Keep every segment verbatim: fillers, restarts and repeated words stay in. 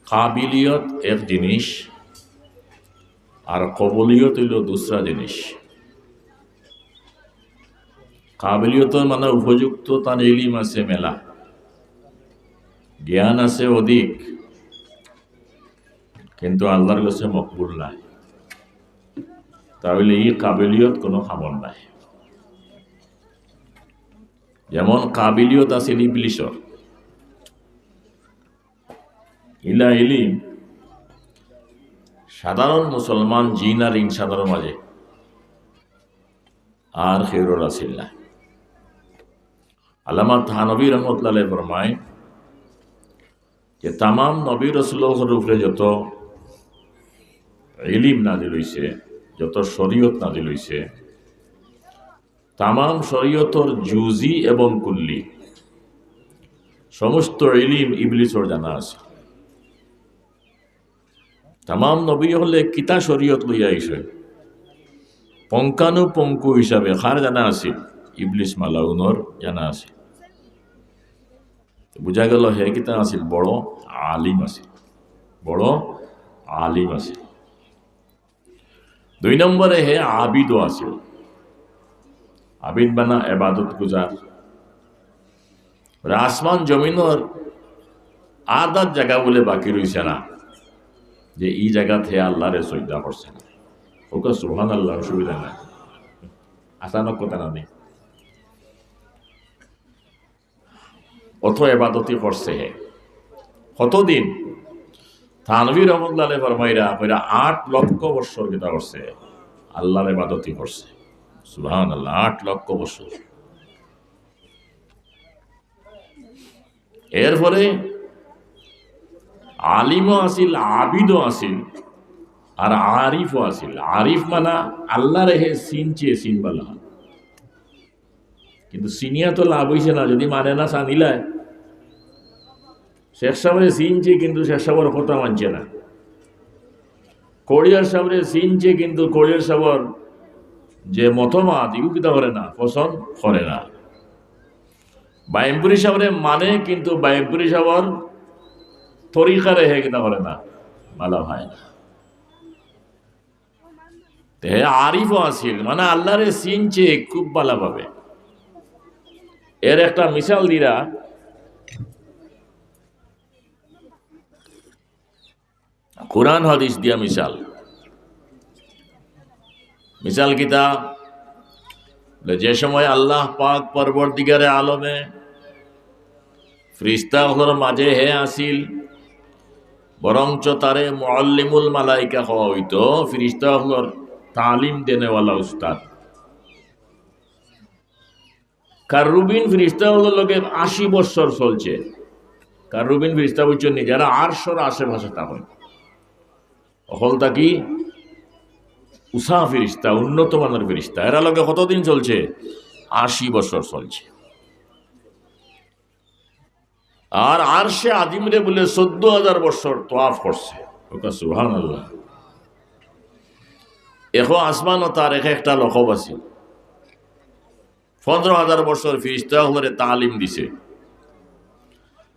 কাবিলিয়ত এক জিনিস, আর কবুলিয়ত অইলো দুসরা জিনিস। কাবিলিয়তর মানে উপযুক্ত, তান ইলিম আছে মেলা, জ্ঞান আছে অধিক, কিন্তু আল্লার গেছে মকবুল নায়, তাইলে ই কাবিলিয়ত কুনু কামর নায়। যেমন কাবিলিয়ত আছিল ইবলিসর, ইলা ইলিম সাধারণ মুসলমান, জিন আর ইনসানর মাঝে আর কেউরর আছিল না। আল্লামা থানভী রহমতুল্লাহ আলাইহি ফরমায় যে তামাম নবী রাসূলর উপরে যত ইলিম নাজিল অইছে, যত শরীয়ত নাজিল অইছে, তামাম শরীয়তর জুজি এবং কুল্লি সমস্ত ইলিম ইবলিসর জানা আছে। তামাম নবী অকলে কিতা শরীয়ত লইয়া আইছে, পুঙ্খানুপুঙ্খ হিসাবে কার জানা আছিল? ইবলিস মালাউনর জানা আছিল। বুঝা গেল হে কিতা আছিল? বড় আলিম আছিল, বড় আলিম আছিল। দুই নম্বরে হে আবিদও আছিল। আবিদ মানে এবাদত গুজার। আর আসমান জমিনর আধার জাগা বুলে বাকি রইছে না যে ই জাগাত হে আল্লারে সজদা করছে না। ওকে সুবহানাল্লাহ, অসুবিধা নাই, আচানক কথা না নেই। অত এবাদতি করছে হে। কতদিন? থানভী রহমতুল্লাহ আলাইহি ফরমাইরা, কইরা আট লক্ষ বৎসর কিতা করছে, আল্লার এবাদতি করছে। সুবহানাল্লাহ, আট লক্ষ বৎসর। এরপরে আলিমও আছিল, আবিদও আছিল, আর আরিফও আছিল। আরিফ মানা আল্লারে হে চিনছে, চিনবালা। কিন্তু চিনিয়া তো লাভ অইছে না, যদি মানে না চানিলায়। শেখ সাবরে চিনছে, কিন্তু শেখ সাবর কথা মানছে না। করিয়ার সাবরে চিনছে, কিন্তু করিয়ার সাবর যে মতবাদ, ইগু কিতা করে না, পছন্দ করে না। বাইমপুরি সাবরে মানে, কিন্তু বাইমপুরি সাবর তরিকারে হে কিতা করে না, ভালা পায় না। তে হে আরিফও আছিল, মানে আল্লারে চিনছে খুব ভালাভাবে। এর একটা মিসাল দিরা, কোরআন হাদিস দিয়া মিসাল। মিসাল কিতা? যে সময় আল্লাহ পাক পরবর্তীকারে আলমে ফিরিস্তা অকলর মাঝে হে আছিল, বরঞ্চ তারে মুআল্লিমুল মালাইকা কওয়া অইতো, ফিরিস্তা অকলর তালিম দেনেওয়ালা উস্তাদ। কারুবিন ফিরিস্তা অকলর লগে আশি বৎসর চলছে। কারুবিন ফিরিস্তা বুঝছইন নি, যারা আরশর আশেপাশে থাকইন, অকল থাকি উচা ফিরিস্তা, উন্নত মানর ফিরিস্তা, এরার লগে কতদিন চলছে? আশি বৎসর চলছে। আর আরশে আজিমরে বুলে চৌদ্দ হাজার বৎসর তোয়াফ করছে। ওকে সুবহানাল্লাহ। একো আসমানো তার এক একটা লকব আছিল। পনেরো হাজার বৎসর ফিরিস্তা অকলরে তালিম দিছে।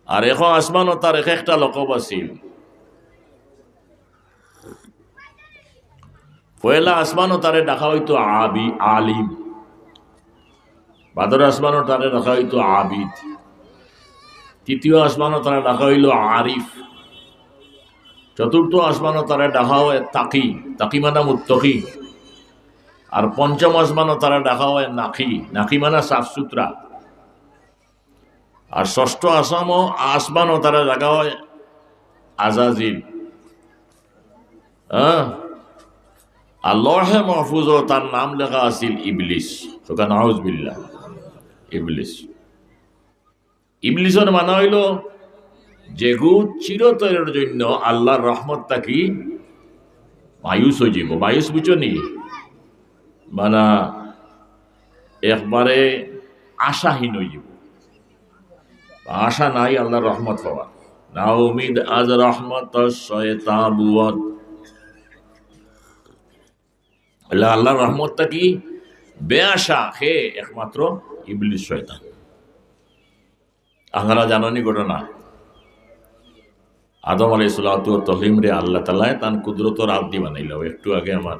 আর একো আসমানো তার এক একটা লকব আছিল। পয়লা আসমানো তারে ডাকা অইতো আবি-, আলিম। বাদর আসমানো তারে ডাকা অইতো আবিদ। তৃতীয় আসমানো তারে ডাকা অইলো আরিফ। চতুর্থ আসমানো তারে ডাকা অয় তাকি, তাকি মানে মুত্তাকি। আর পঞ্চম আসমানো তারে ডাকা অয় নাকি, নাকি মানে সাফ সুতরা। আর ষষ্ঠ আসামও, আসমানো তারে ডাকা অয় আজাজিল। হ্যাঁ? আর লওহে মাহফুজও তার নাম লেখা আছিল ইবলিস। ওকে নাউজুবিল্লাহ, ইবলিস। ইবলিসর মানে অইলো যেগু চিরতরের জন্য আল্লার রহমত থাকি মায়ুস অইযিবো। মায়ুস বুঝছো নি? মানে একবারে আশাহীন অইযিবো, আশা নাই আল্লার রহমত পাওয়ার। না উমিদ আজ রহমত শয়তান বুয়ত। আল্লাহ, আল্লার রহমত থাকি বেআশা কে একমাত্র ইবলিস শয়তান। আপনারা জাননি ঘটনা, আদম আলাইহিস সালাতু ওয়াত তাসলিমরে আল্লাহ তাআলায় তান কুদরতর আত দি বানাইলা। একটু আগে আমার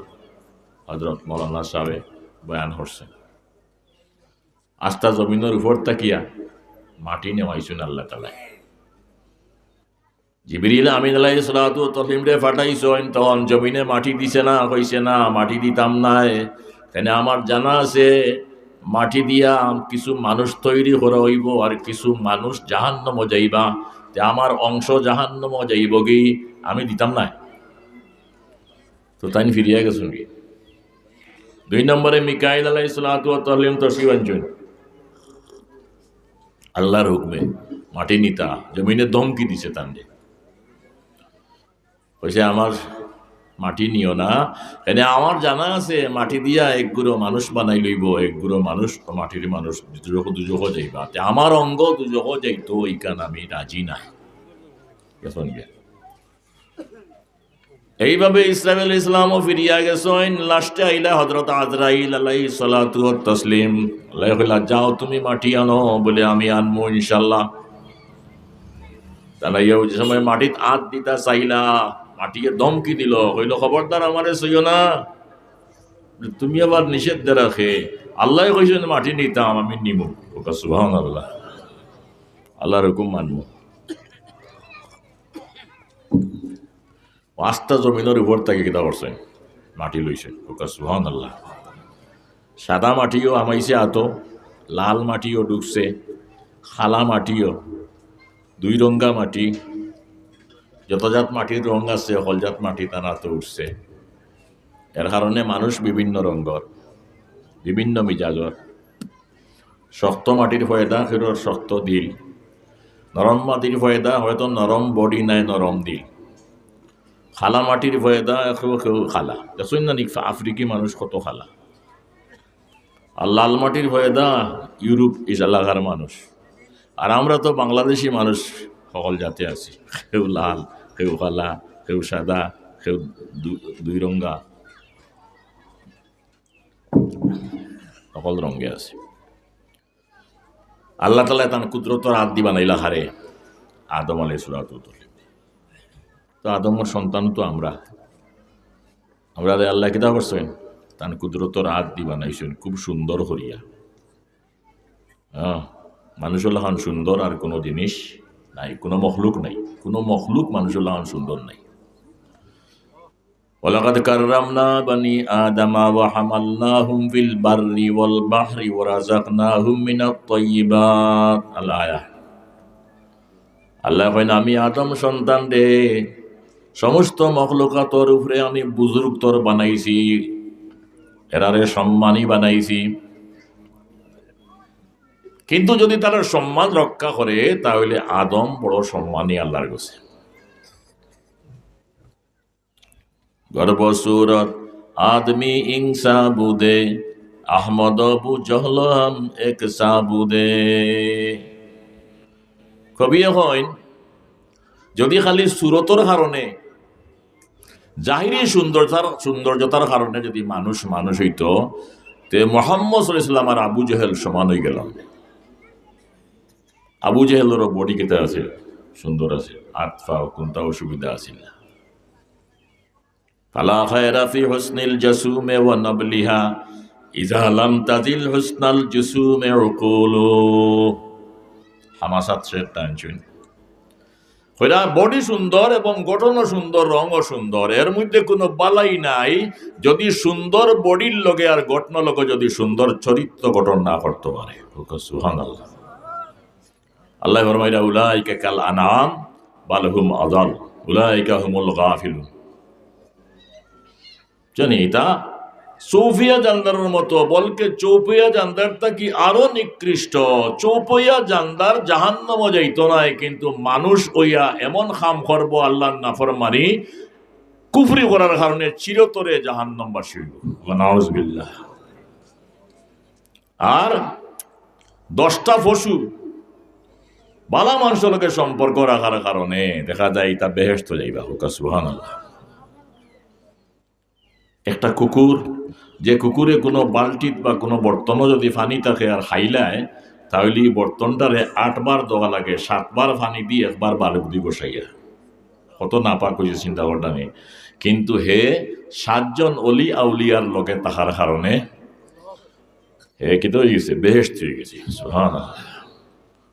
হযরত মাওলানা সাহেবে বয়ান করছেন, আস্তা জমিনর উপর থাকিয়া মাটি নেওয়াইছইন আল্লাহ তাআলায়। জিবরিল আমিন আলাইহিস সালাতু ওয়াত তাসলিমরে পাঠাইছইন, তখন জমিনে মাটি দিছে না, কইছে, "না, মাটি দিতাম নায়।" কেনে আমার জানা আছে, মাটি দিয়া কিছু মানুষ তৈরি করা অইবো, আর কিছু মানুষ জাহান্নামো যাইবা। তে আমার অংশ জাহান্নামো যাইবোগি, আমি দিতাম নায়। তো তাইন ফিরিয়া গেছইন গি। দুই নম্বরে মিকাইল আলাইহিস সালাতু ওয়াত তাসলিম তশরিফ আনছইন। আল্লাহর হুকুমে মাটি নিতা, জমিনে ধমকি দিছে তানরে। কইছে, "আমার মাটি নিও না।" কেনে আমার জানা আছে, মাটি দিয়া এক গুঁড়ো মানুষ বানাই লইবো, এক গুঁড়ো মানুষ, মাটির মানুষ দুজখো, দুজখো যাইবা। তে আমার অঙ্গ দুজখো যাইতো, ইখান আমি রাজি নায়। গেছইন গিয়া। এইভাবে ইসরাফিল আলাইহিস সালামও ফিরিয়া গেছইন। লাস্টে আইলা হযরত আজরাইল আলাইহিস সালাতু ওয়াত তাসলিম। আল্লায় কইলা, "যাও, তুমি মাটি আনো।" বলে, "আমি আনমু ইনশাআল্লাহ।" তারা ইয়া ওই সময় মাটিত আত দিতা চাইলা, মাটিয়ে ধমকি দিল, কইল, "খবরদার আমারে ছুইও না, তুমি আবার নিষেধ দেরা কে?" আল্লায় কইছইন, "মাটি নিতাম, আমি নিমু।" ওকা সুবহানাল্লাহ, আল্লাহর হুকুম মানমু। আস্তা জমিনর উপর থাকি কিতা করছইন? মাটি লইছইন। ওকা সুবহানাল্লাহ। সাদা মাটিও হামাইছে আতো, লাল মাটিও ঢুকছে, কালা মাটিও, দুই রঙ্গা মাটি, যত জাত মাটির রং আছে, হকল জাত মাটি তান আতো উঠছে। এর কারণে মানুষ বিভিন্ন রঙ্গর, বিভিন্ন মিজাজর। শক্ত মাটির পয়দা, কেউর শক্ত দিল। নরম মাটির পয়দা, হয়তো নরম বডি নাই, নরম দিল। কালা মাটির পয়দা, কেউ কেউ কালা। দেখছইন না নি, আফ্রিকি মানুষ কত কালা। আর লাল মাটির পয়দা, ইউরোপ এলাকার মানুষ। আর আমরা তো বাংলাদেশি মানুষ, হকল জাতে আছি। কেউ লাল, কেউ কালা, কেউ সাদা, কেউ দু-, দুই রঙ্গা। হকল রঙ্গে আছে। আল্লাহ তাআলায় তান কুদরতর আত দি বানাইলা কারে? আদম আলাইহিস সালাতু ওয়াস সালাম। তো আদমর সন্তান তো আমরা। আমরারে আল্লায় কিতা করছইন? তান কুদরতর আত দি বানাইছইন খুব সুন্দর করিয়া। হ্যাঁ, মানুষর লাখান সুন্দর আর কোনো জিনিস নাই, কোনো মখলুক নাই, কোনো মখলুক মানুষর লাখান সুন্দর নাই। ওয়ালাকাদ কাররামনা বানি আদামা ওয়া হামালনাহুম ফিল বাররি ওয়াল বাহরি ওয়া রাযাকনাহুম মিনাত তাইয়্যিবাত। আল আয়াহ। আল্লায় কইন, "আমি আদম সন্তানরে সমস্ত মখলুকাতর উপরে আমি বুজুর্গতর বানাইছি, এরারে সম্মানী বানাইছি।" কিন্তু যদি তারা সম্মান রক্ষা করে, তাহলে আদম বড় সম্মানী আল্লাহর কাছে। গর্ব সুরত আদমি ইনসা বুদে, আহমদ বু জহল হাম এক সাবুদে। কবিয়ে কইন, যদি খালি সুরতর কারণে, জাহিরি সৌন্দর্যতার, সৌন্দর্যতার কারণে যদি মানুষ মানুষ অইতো, তে মোহাম্মদ সাল্লাল্লাহু আলাইহি ওয়াসাল্লাম আর আবু জেহেল সমান অইগেলা। আবু জেহেলরও বডি কিতা আছিল, সুন্দর আছিল, আত পাও কুনটা অসুবিধা আছিল না। ফালা খায়রা ফি হুসনিল জাসুমে ওয়া নাবলিহা, ইজা লাম তাজিল হুসনাল জুসুমে উকুলু। হামাসাত শের টানছইন। কইরা বডি সুন্দর এবং গঠনও সুন্দর, রঙও সুন্দর, এর মধ্যে কোনো বালাই নাই, যদি সুন্দর বডির লগে আর গঠন লগে যদি সুন্দর চরিত্র গঠন না করতে পারে। সুবহানাল্লাহ। আল্লায় ফরমাইরা, "উলাইকা কাল আনআম বাল হুম আদাল, উলাইকা হুমুল গাফিলুন।" জানি এটা চৌপিয়া জানদারর মতো, বলকে চৌপিয়া জানদার থাকি আরো নিকৃষ্ট। চৌপিয়া জানদার জাহান্নামো যাইতো নায়, কিন্তু মানুষ অইয়া এমন কাম করবো, আল্লাহর নাফরমানি, কুফরি করার কারণে চিরতরে জাহান্নামবাসী অইবো। ওয়া নাউজুবিল্লাহ। আর দশটা পশু বালা মানুষর লগে সম্পর্ক রাখার কারণে দেখা যায় এটা বেহেশতো যাইবা। কউক্কা সুবহানাল্লাহ। একটা কুকুর, যে কুকুরে কোনো বালতিত বা কোনো বর্তনও যদি পানি থাকে আর খাইলায়, তাহলে এই বর্তনটারে আটবার ধোয়া লাগে, সাতবার পানি দি, একবার বালুক দি বসাইয়া। কত নাপাক অইছে, চিন্তা করতা নি। কিন্তু হে সাতজন অলি আউলিয়ার লগে থাকার কারণে হে কিতা অই গেছে? বেহেশতি অই গেছে। সুবহানাল্লাহ।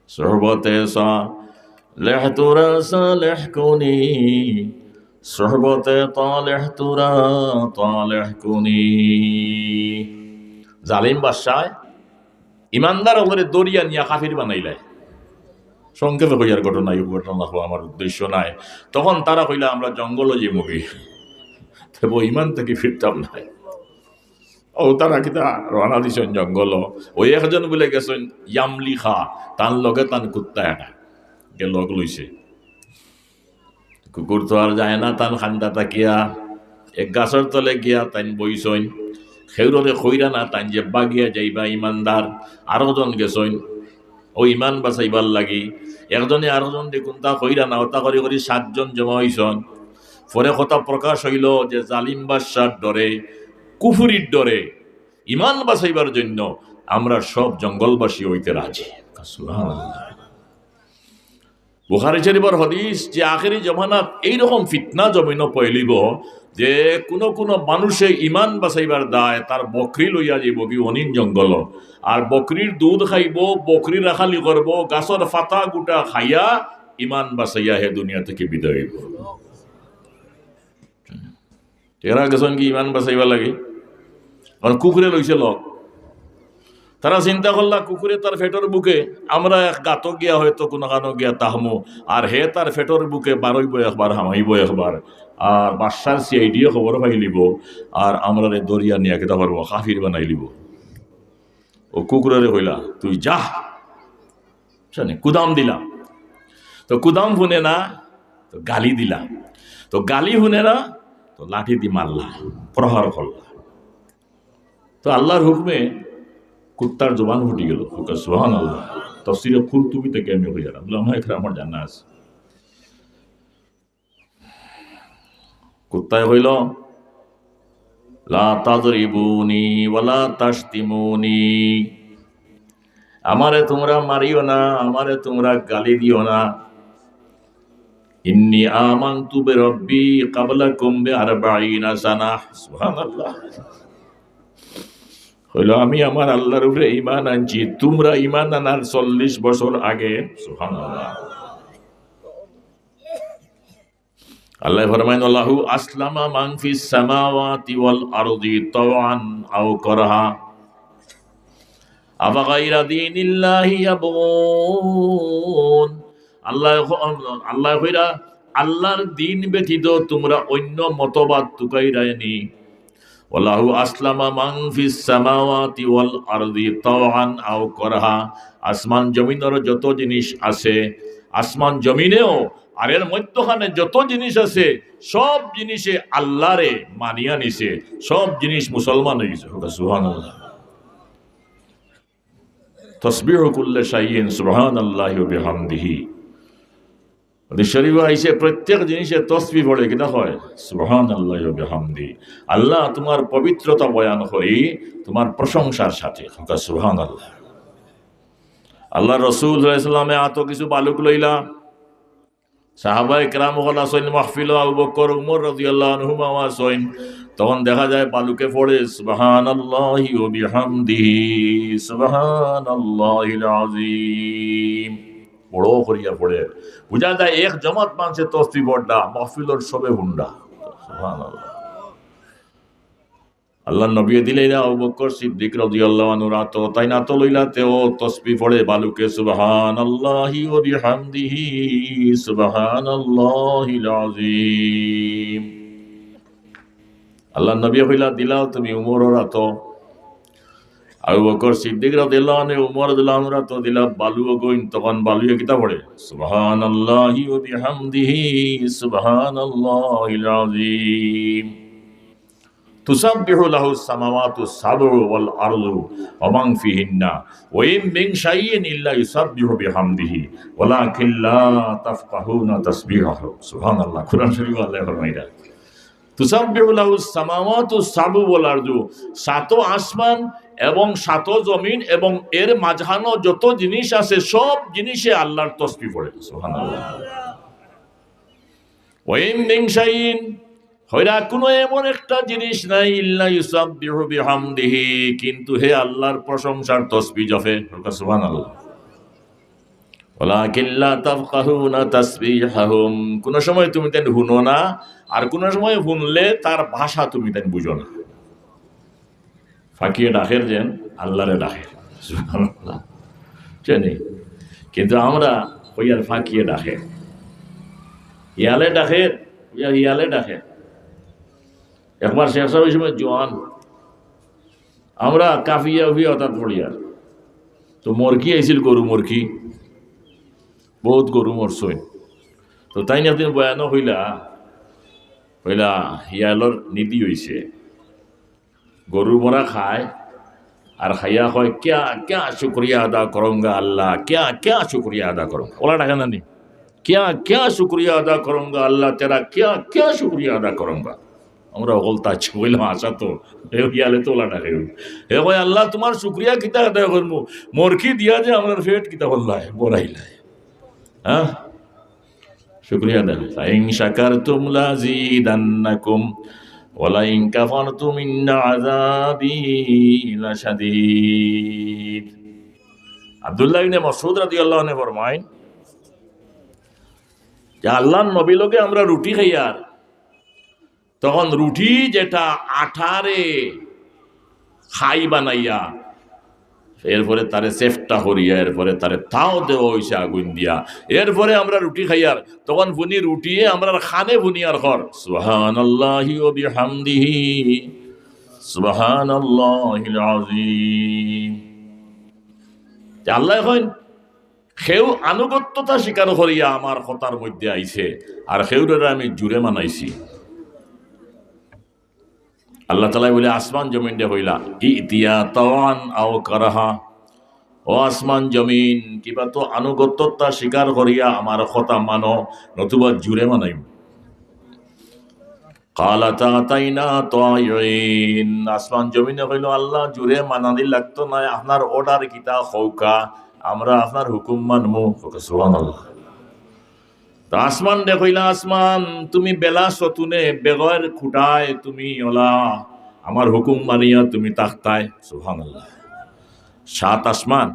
সোহবতে সালেহ তুরা সালেহ কুনি, সোহবতে তালেহ তুরা তালেহ কুনি। জালিম বাদশায় ইমানদার অকলরে ধরিয়া নিয়া কাফির বানাইলায়। সংক্ষেপে কইয়ার ঘটনা, এই ঘটনা কওয়া আমার উদ্দেশ্য নায়। তখন তারা কইলা, "আমরা জঙ্গলো যাইমুগি, তবে ইমান থাকি ফিরতাম নায়।" ও তারা কিতা রওয়ানা দিছইন জঙ্গলো। ওই একজন বুলে গেছইন ইয়ামলিখা, তান লগে তান কুত্তা একটা গে লগ লইছে। কুকুর তো আর যায় না তান খান্দা থাকিয়া। এক গাছর তলে গিয়া তাইন বইছইন। খেউররে কইরা না তাইন যে বাগিয়া যাইবা ইমানদার। আরো জন গেছইন ও ইমান বাঁচাইবার লাগি। একজনে আরো জন দেখুন তা কইরা না, ওটা করি করি সাতজন জমা হইছইন। পরে কথা প্রকাশ হইল যে জালিম বাদশার ডরে, কুফুরির ডরে, ইমান বাঁচাইবার জন্য আমরা সব জঙ্গলবাসী হইতে রাজি। সুবহানাল্লাহ। বুখারী শরীফর হাদিস যে আখেরি জমানাত এইরকম ফিতনা জমিনো পয়লিব যে কোনো কোনো মানুষে ইমান বাঁচাইবার দায় তার বকরি লইয়া যাইব কি অনিন জঙ্গল, আর বকরির দুধ খাইব, বকরি রাখালি করব, গাছর ফাতা গুটা খাইয়া ইমান বাঁচাইয়া হে দুনিয়া থেকে বিদায় হইব। এরা গেছইন কি ইমান বাঁচাইবার লাগি? কারণ কুকুরে লইছে লগ। তারা চিন্তা করলা, কুকুরে তার পেটর বুকে, আমরা এক গাতো গিয়া হয়তো কোনো কানো গিয়া তাহমু, আর হে তার পেটর বুকে বারইব একবার, হামাইব একবার, আর বাদশার সিআইডিয়ে খবর পাইলিব, আর আমরারে ধরিয়া নিয়া কিতা করব, কাফির বানাইলিব। ও কুকুররে কইলা, "তুই যা।" শুনে, কুদাম দিলাম। তো কুদাম হুনে না, তো গালি দিলাম। তো গালি হুনে না, তো লাঠি দি মারলা, প্রহার করলা। তো আল্লাহর হুকুমে কুত্তার জবান ফুটি গেল। সুবহানাল্লাহ। তফসিরে কুরতুবী থেকে আমি হয়ে গেলাম, আমার জানা আছে। কুত্তায় কইল, "লা তাজরিবুনি ওয়ালা তাশতিমুনি।" আমারে তোমরা মারিও না, আমারে তোমরা গালি দিও না। "ইন্নি আমানতু বিরাব্বি ক্বাবলাকুম বিআরবাঈনা সানাহ।" সুবহানাল্লাহ। কইল, "আমি আমার আল্লাহর উপরে ঈমান আনছি, তোমরা ঈমান আনার চল্লিশ বছর আগে।" সুবহানাল্লাহ। আল্লাহ ফরমাইন, "লাহু আসলামা মান ফিস সামাওয়াতি ওয়াল আরদি তাওআন আও কারহা। আফা গায়রা দীনিল্লাহি ইয়াবগুন।" আল্লাহ, আল্লাহ কইরা, আল্লাহর দ্বীন ব্যতীত তোমরা অন্য মতবাদ তুকাইরায়নি। "ওয়ালাহু আসলামা মান ফিস সামাওয়াতি ওয়াল আরদি তাওআন আও কারহা।" আসমান জমিনর যত জিনিস আছে, আসমান জমিনেও আর এর মধ্যখানে যত জিনিস আছে, সব জিনিসে আল্লাহরে মানিয়া নিছে, সব জিনিস মুসলমান হয়ে গেছে। সুবহানাল্লাহ। তসবিহু কুল্লি শাইইন সুবহানাল্লাহি ওয়া বিহামদিহি। হাদিস শরীফে আইছে, প্রত্যেক জিনিসে তসবিহ পড়ে, কিতা কয়? সুবহানাল্লাহি ওয়া বিহামদিহি। আল্লাহ, তোমার পবিত্রতা বয়ান করি তোমার প্রশংসার সাথে। সুবহানাল্লাহ। আল্লাহর রাসূল সাল্লাল্লাহু আলাইহি ওয়াসাল্লামে আতো কিছু বালুক লইলা। সাহাবায়ে কেরাম অকল আছইন মাহফিলো, আবু বকর, উমর রাদিয়াল্লাহু আনহুমাও আছইন। তখন দেখা যায় বালুকে পড়ে, "সুবহানাল্লাহি ওয়া বিহামদিহি, সুবহানাল্লাহিল আযীম।" বড় করিয়া পড়ে। বুঝা যায় এক জমাত মানষে তসবিহ পড়লা, মাহফিলর সবে হুনরা। সুবহানাল্লাহ। আল্লাহর নবীয়ে দিলাইলা আবু বকর সিদ্দিক রাদিয়াল্লাহু আনহুর আতো, তাইন আতো লইলা, তেও তসবিহ পড়ে বালুকে, "সুবহানাল্লাহি ওয়া বিহামদিহি, সুবহানাল্লাহিল আযীম।" আল্লাহর নবীয়ে কইলা, "দিলাও তুমি উমরর আতো।" আবু বকর সিদ্দিক রাদিয়াল্লাহু আনহু, উমর রাদিয়াল্লাহু আনহুর আতো দিলা বালু অগুইন, তখন বালুয়ে কিতা পড়ে? "সুবহানাল্লাহি ওয়া বিহামদিহি, সুবহানাল্লাহিল আযীম।" তুসাব্বিহু লাহুস সামাওয়াতুস সাবউ ওয়াল আরদু ওয়া মান ফিহিন্না ওয়া ইন মিন শাইইন ইল্লা ইউসাব্বিহু বিহামদিহি ওয়ালাকিন লা তাফকাহুনা তাসবিহাহু। সুবহানাল্লাহ, কোরআন শরীফে আল্লাহ ফরমাইরা, "তুসাব্বিহু লাহুস সামাওয়াতুস সাবউ ওয়াল আরদু", সাত আসমান এবং সাত জমিন এবং এর মাঝখানো যত জিনিস আছে, সব জিনিসে আল্লাহর তসবিহ পড়ে। সুবহানাল্লাহ। ওয়া ইন মিন শাইইন, হইরা কোনো এমন একটা জিনিস নাই, ইল্লা ইউসাব্বিহু বিহামদিহি, কিন্তু হে আল্লাহর প্রশংসার তসবিহ জপে। সুবহানাল্লাহ। ওয়ালাকিন লা তাফকাহুনা তাসবিহাহুম, কোনো সময় তুমি তাইন হুনো না, আর কোনো সময় হুনলে তার ভাষা তুমি তাইন বুঝো না। ফাকিয়ে ডাকের যেন আল্লাহরে ডাকের। সুবহানাল্লাহ। বুঝছনি? কিন্তু আমরা ওই আর ফাকিয়ে ডাকের, হিয়ালে ডাকের, ওই আর হিয়ালে ডাকের। একবার শেখ সাহেব ওই সময় জোয়ান, আমরা কাফিয়া উফিয়া অতাত পড়িয়ার, তো মরকি আইছিল, গরু মরকি, বহুত গরু মরছইন। তো তাইন একদিন বয়ানো কইলা, কইলা হিয়ালর নিধি অইছে, গরু মরা খায়, আর খাইয়া কয়, "ক্যা, ক্যা শুকরিয়া আদা করুঙ্গা আল্লাহ, ক্যা, ক্যা শুকরিয়া আদা করুঙ্গা।" ওলা ডাকে না নি? "ক্যা, ক্যা শুকরিয়া আদা করুঙ্গা আল্লাহ, তেরা ক্যা, ক্যা শুকরিয়া আদা করুঙ্গা।" আমরা অকল তা কইলাম, "আচ্ছা তো, হে হিয়ালে তো ওলা ডাকে।" হে কয়, "আল্লাহ, তুমার শুকরিয়া কিতা আদায় করমু? মরকি দিয়া যে আমরার পেট কিতা করলায়, বড়াইলায়।" হ্যাঁ? শুকরিয়া আদায়। "লাইন শাকারতুম লাযিদান্নাকুম ওয়া লাইন কাফারতুম ইন্না আযাবি লাশাদীদ।" আব্দুল্লাহ ইবনে মাসউদ রাদিয়াল্লাহু আনহু ফরমাইন যে আল্লাহর নবী লগে আমরা রুটি খাইয়ার, তখন রুটি যেটা আটারে খাই বানাইয়া, এরপরে তারে চেফটা করিয়া, এরপরে তারে তাও দেওয়া অইছে আগুন দিয়া, এরপরে আমরা রুটি খাইয়ার, তখন ফুনি রুটিয়ে আমরার কানে ফুনিয়ার কর, "সুবহানাল্লাহি ওয়া বিহামদিহি, সুবহানাল্লাহিল আযীম।" তে আল্লায় কইন, "কেউ আনুগত্যতা স্বীকার করিয়া আমার কথার মধ্যে আইছে, আর কেউরে আমি জুরে মানাইছি।" আল্লাহ তাআলায় বুলে আসমান জমিনরে কইলা, "ইতিয়া তাওয়ান আও কারহা।" ও আসমান জমিন, কিবা তো আনুগত্যতা স্বীকার করিয়া আমার কথা মানো, নতুবা জুরে মানাইমু। "ক্বালাতা আতাইনা তাইইন।" আসমান জমিনে কইলো, "আল্লাহ, জুরে মানানি লাগতো নায়, আপনার অর্ডার কিতা কউক্কা, আমরা আপনার হুকুম মানমু।" কউক্কা সুবহানাল্লাহ। তো আসমানরে কইলা, "আসমান, তুমি বেলা সতুনে বেগর খুটায় তুমি অলা আমার হুকুম মানিয়া তুমি তাকতায়।" সুবহানাল্লাহ। সাত আসমান,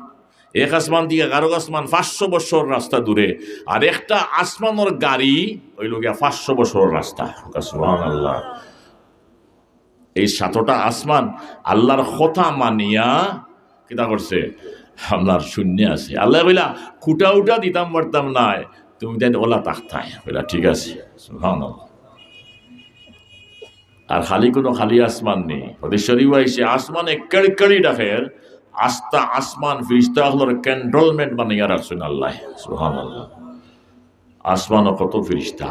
এক আসমান থাকি আরক আসমান পাঁচশো বছর রাস্তা দূরে, আর একটা আসমানর গাড়ি অইলো গিয়া পাঁচশো বছর রাস্তা। সুবহানাল্লাহ। এই সাতটা আসমান আল্লাহর কথা মানিয়া কিতা করছে? আপনার শূন্য আছে। আল্লায় কইলা, "খুটা উটা দিতাম পারতাম নায়, তুমি তাইন অলা তাকতায়।" কইলা, "ঠিক আছে।" সুবহানাল্লাহ। আর খালি কোনো খালি আসমান নি। হাদিস শরীফ আইছে, আসমানে কেড়কেড়ি ডাকের, আস্তা আসমান ফিরিস্তা অকলর ক্যান্টনমেন্ট বানাইয়া রাখছইন আল্লায়। সুবহানাল্লাহ। আসমানো কত ফিরিস্তা,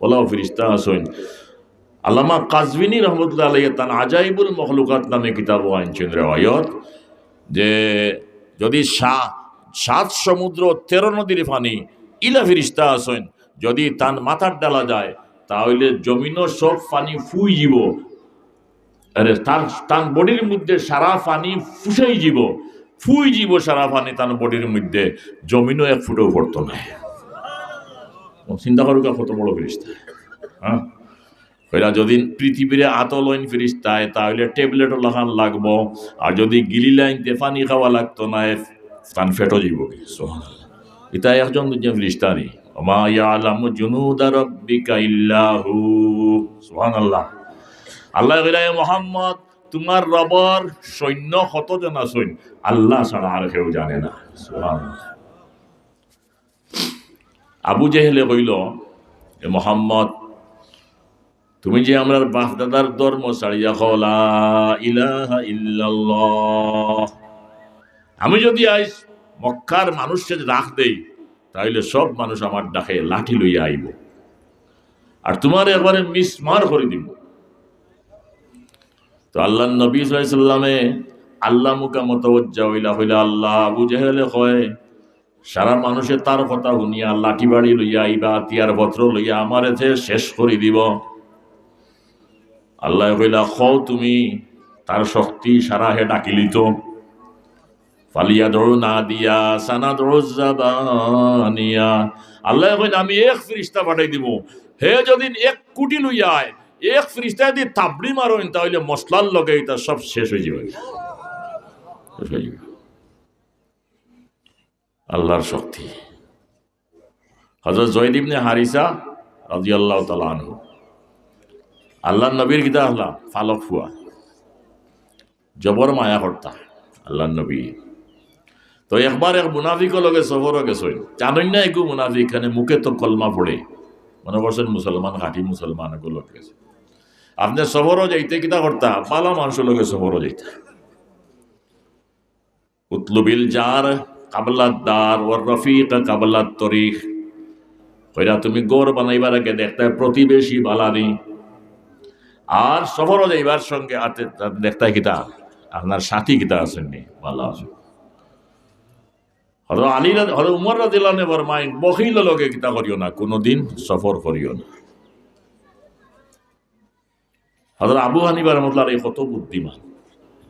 অলাও ফিরিস্তা আছইন। আল্লামা কাজভিনী রহমতুল্লাহ আলাইহি তান আজাইবুল মখলুকাত নামে কিতাবো আনছইন রেওয়ায়ত, যে যদি সা-, সাত সমুদ্র তেরো নদীর পানি ইলা ফিরিস্তা আছইন, যদি তান মাথাত ডালা যায়, তাইলে জমিনো সব পানি ফুই যিবো। আরে, তার, তান বডির মধ্যে সারা পানি ফুষাই যিবো, ফুই যিবো সারা পানি তান বডির মধ্যে, জমিনো এক ফুটাও পড়তো নায়। চিন্তা করুক্কা কত বড় ফিরিস্তা, হ্যাঁ? কইলা, যদি পৃথিবীরে আতো লইন ফিরিস্তায়, তাইলে ট্যাবলেট লাখান লাগবো, আর যদি গিলিলাইন তে পানি খাওয়া লাগতো নায়, তান পেটো যিবো গি। সুবহানাল্লাহ। ইতা একজন দুইজন ফিরিস্তা নি। "ওয়া মা ইয়ালামু জুনুদা রাব্বিকা ইল্লা হু।" সুবহানাল্লাহ। আল্লায় কইলা, "এ মোহাম্মদ, তুমার রবর সৈন্য কতজন আছইন, আল্লাহ ছাড়া আর কেউ জানে না।" সুবহানাল্লাহ। আবু জেহেলে কইলো, "এ মোহাম্মদ, তুমি যে আমরার বাফ-দাদার ধর্ম ছাড়িয়া কও, লা ইলাহা ইল্লাল্লাহ, আমি যদি আইজ মক্কার মানুষরে ডাক দেই, তাইলে সব মানুষ আমার ডাকে লাঠি লইয়া আইবো, আর তুমারে একবারে মিসমার করি দিবো।" তো আল্লাহর নবী সাল্লাল্লাহু আলাইহি সাল্লামে আল্লাহ মুখা মুতাওয়াজ্জা অইলা, কইলা, "আল্লাহ, আবু জেহেলে কয়, সারা মানুষে তার কথা হুনিয়া লাঠি বাড়ি লইয়া আইবা, হাতিয়ার পত্র লইয়া আমারে তে শেষ করি দিবো।" আল্লায় কইলা, "কও তুমি, তার শক্তি সারা হে ডাকিলিতো।" "ফালিয়াদউ নাদিয়া সানাদউ জাবানিয়া।" আল্লায় কইন, "আমি এক ফিরিস্তা পাঠাই দিমু, হে যদি এক কুটি লইয়া আয়, এক ফিরিস্তায় যদি থাবড়ি মারইন, তাইলে মশলার লগে ইতা সব শেষ অইযিবো। শেষ অইযিবো। আল্লাহর শক্তি। হযরত যায়েদ ইবনে হারিসা রাদিয়াল্লাহু তাআলা আনহু, আল্লাহর নবীর কিতা আছলা? পালক পুয়া। জবর মায়া করতা আল্লাহর নবী। তো একবার এক মুনাফিকর লগে সফরো গেছইন। জানইন না এগু মুনাফিক, কেনে মুখে তো কলমা পড়ে। মনে করছইন মুসলমান, খাঁটি মুসলমান, এগুর লগে গেছে। আপনে সফরো যাইতে কিতা করতা? ভালা মানষর লগে সফরো যাইতা। উতলুবিল জার কাবলাদ দার ওয়ার রফিক কাবলাত তরিক। কইরা তুমি ঘর বানাইবার আগে দেখতায় প্রতিবেশী ভালা নি, আর সফরো যাইবার সঙ্গে আতে দেখতায় কিতা, আপনার সাথী কিতা আছইন নি, ভালা আছইন। হযরত আলী রাদি-, হযরত উমর রাদিয়াল্লাহু আনহু ফরমাইন, বখিলর লগে কিতা করিও না, কুনুদিন সফর করিও না। হযরত আবু হানিফা রহমতুল্লাহ আলাইহি কত বুদ্ধিমান,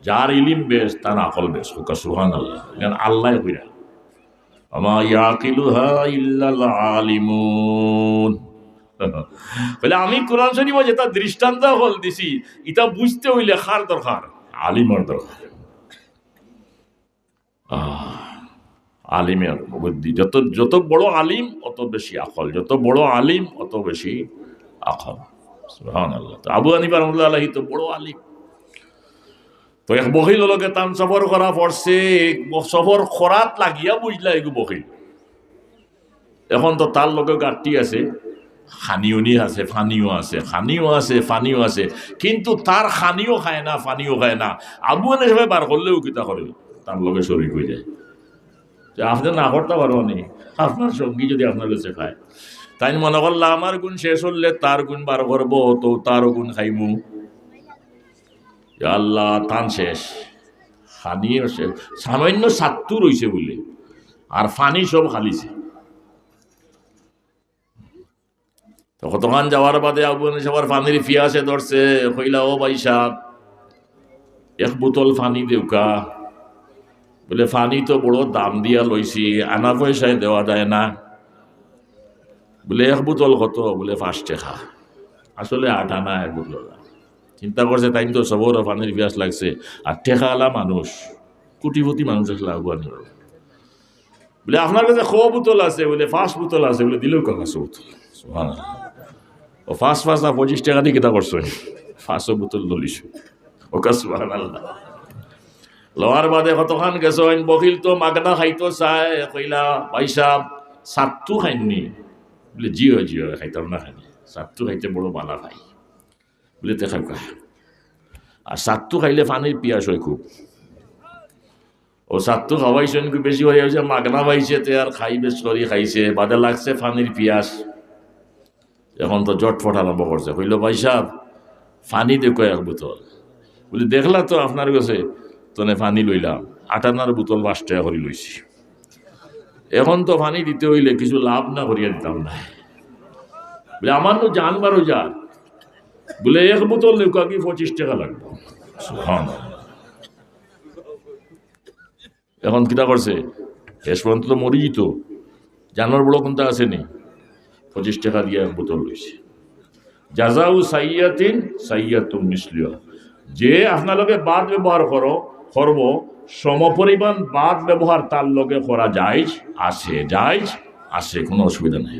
যার ইলিম বেশ, তার আকল বেশ। কউক্কা সুবহানাল্লাহ। ইখান আল্লায় কইরা, "ওয়া মা ইয়াকিলুহা ইল্লাল আলিমুন।" বলে, আমি কোরআন শরীফো যেটা দৃষ্টান্ত অকল দিছি, ইটা বুঝতে অইলে কার দরকার? আলিমর দরকার। আহ, আলিমের বুদ্ধি, যত, যত বড় আলিম, অত বেশি আকল, যত বড় আলিম, অত বেশি আকল। সুবহানাল্লাহ। তো আবু হানিফা রহমতুল্লাহ আলাইহি তো বড় আলিম। তো এক বখিলর লগে তান সফর করা পড়ছে, এক ব-, সফর করাত লাগিয়া বুঝলা এগু বখিল। এখন তো তার লগে গাট্টি আছে, খানিও নি আছে, ফানিও আছে, খানিও আছে, ফানিও আছে, কিন্তু তার খানিও খায় না, ফানিও খায় না। আবু হানিফায় বার করলেও কিতা করে, তার লগে শরিক অইযায়। যে আপনে না করতা পারবা নি, আপনার সঙ্গী যদি আপনার গেছে খায়, তাইন মনে করলা, আমার গুণ শেষ অইলে তার গুণ বার করবো, তো তারও গুণ খাইমু। ইয়া আল্লাহ, তান শেষ, খানিও শেষ, সামান্য সাত্তু রইছে বুলে, আর ফানি সব খালিছে। তো কতখান যাওয়ার বাদে আবু হানিফার ফানির পিয়াসে ধরছে, কইলা, "ও ভাইসাব, এক বোতল ফানি দেউক্কা।" বুলে, "ফানি তো বড় দাম দিয়া লইছি, আনা পয়সায় দেওয়া যায় না।" বুলে, "এক বোতল কত?" বুলে, "পাঁচ টেকা।" আসলে আট আনা এক বোতল। চিন্তা করছে, তাইন তো সবরও ফানির পিয়াস লাগছে, আর টেকাআলা মানুষ, কোটিপতি মানুষ আছলা আবু হানিফা। বুলে, "আপনার গেছে ক বোতল আছে?" বুলে, "পাঁচ বোতল আছে।" বুলে, "দিলাউক্কা পাঁচ বোতল।" সুবহানাল্লাহ। ও পাঁচ পাঁচ না পঁচিশ টেকা দি কিতা করছইন? পাঁচও বোতল লইছইন। কউক্কা সুবহানাল্লাহ। লওয়ার বাদে কতখান গেছইন, বখিল তো মাগনা খাইতো চায়, কইলা, "ভাইসাব, সাত্তু খাইন নি?" বুলে, "জি অয়, জি অয়, খাইতাম না খাইন নি, সাত্তু খাইতে বড় ভালা পাই।" বুলে, "তে খাউক্কা।" আর সাত্তু খাইলে ফানির পিয়াস অয় খুব। ও সাত্তু খাওয়াইছইন, খুব বেশি অইয়া অইছে, মাগনা পাইছে, তে আর খাই বেশ করি খাইছে, বাদে লাগছে ফানির পিয়াস। এখন তো জটফট আরম্ভ করছে, কইলো, "ভাইসাব, ফানি দেউক্কা এক বোতল।" বুলে, "দেখলা তো আপনার গেছে, তনে ফানি লইলাম, আট আনার বোতল পাঁচ টেকা করি লইছি। এখন তো ফানি দিতে অইলে কিছু লাভ না করিয়া দিতাম না।" বুলে, "আমার নু জান বারো যার।" বুলে, "এক বোতল দেউক্কা, কি পঁচিশ টেকা লাগবো?" সুবহানাল্লাহ। এখন কিতা করছে? শেষ পর্যন্ত তো মরি যিতো। জানর বড় কুন্তা আছে নি? পঁচিশ টেকা দিয়া এক বোতল লইছে। জাযাউ সাইয়্যাতিন সাইয়্যাতুম মিসলুহা। যে আপনার লগে বদ ব্যবহার করো, করবো, সমপরিমাণ বদ ব্যবহার তার লগে করা জায়েজ আছে, জায়েজ আছে, কুনু অসুবিধা নাই।